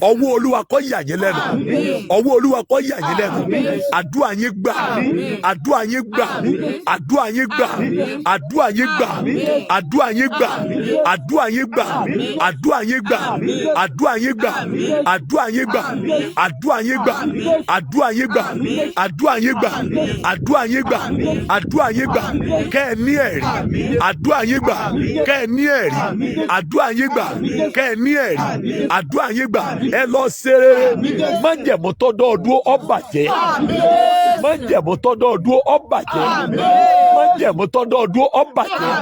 Ọwọ́ Olúwa kó yà yín lẹ́nu. Ọwọ́ Olúwa kó yà yín lẹ́nu. Àdúrà yín gbà. Àdúrà yín gbà. Àdúrà yín gbà. Àdúrà yín gbà. Àdúrà yín gbà. Àdúrà yín gbà. Àdúrà yín gbà. Àdúrà yín gbà. Àdúrà yín gbà. Àdúrà yín gbà. Àdúrà yín gbà. Àdúrà yín gbà. Àdúrà yín gbà. Àdúrà yín gbà. Kẹ́ ẹ ní ẹ̀rí. Àdúrà yín gbà. Kẹ́ ẹ ní ẹ̀rí. Àdúrà yín gbà. Kẹ́ ẹ ní ẹ̀rí. Àdúrà yín gbà. Ẹ lọ ṣe rere. Májẹ̀mú tọ́dọ̀ ọdún ó bàjẹ́. Májẹ̀mú tọ́dọ̀ ọdún ó bàjẹ́. Májẹ̀mú tọ́dọ̀ ọdún ó bàjẹ́.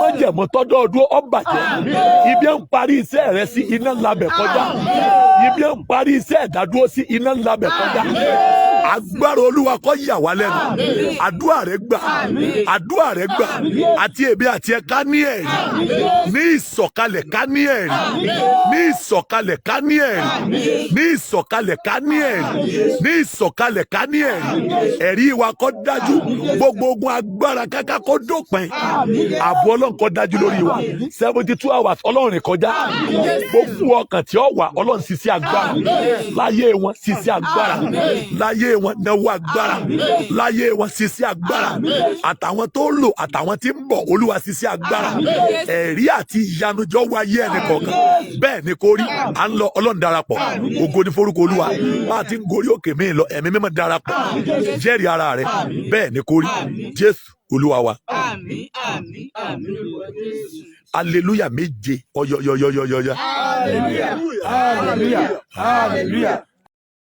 Májẹ̀mú tọ́dọ̀ ọdún ó bàjẹ́. Ibi ń parí iṣẹ́ rẹ sí, iná labẹ̀ kọjá. Ibi ń parí iṣẹ́ ìdádúró sí, iná labẹ̀ kọjá. Agbára Olúwa kó yà wá lẹ́nu. Àdúrà rẹ gbà. Àdúrà rẹ gbà. Àti èmi àti ẹ, ká ní ẹ̀rí ní ìsọ̀kalẹ̀, ká ní ẹ̀rí ní ìsọ̀kalẹ̀, ká ní ẹ̀rí ní ìsọ̀kalẹ̀, ká ní ẹ̀rí ní ìsọ̀kalẹ̀, ká ní ẹ̀rí. Ẹ̀rí wa kó dájú. Gbogbo ogun agbára káká kó dópin. Ààbò Ọlọ́run kó dájú lórí wa. 72 hours, Ọlọ́run rìn kọjá. Gbogbo ọkàn tí ó wà, Ọlọ́run ṣiṣẹ́ agbára láyé wọn, ṣiṣẹ́ agbára láyé wọn, náwó agbára láyé wọn, ṣiṣẹ́ agbára. Àtàwọn tó lò, àtàwọn tí ń bọ̀, Olúwa ṣiṣẹ́ agbára. Ẹ̀rí àti ìyanujọ́ wáyé ẹnì kọ̀ọ̀kan. Bẹ́ẹ̀ ni kò rí. À ń lọ, Ọlọ́run darapọ̀. Ògo ní forúkọ Olúwa. Bá a ti ń gorí òkè míì lọ, Ẹ̀mí Mímọ́ darapọ̀, jẹ́rìí ara rẹ. Bẹ́ẹ̀ ni kò rí. Jésù Olúwa wa. Àmín, àmín, àmín lórúkọ Jésù. Hallelujah méje ọyọyọyọyọyọ. Hallelujah, hallelujah, hallelujah,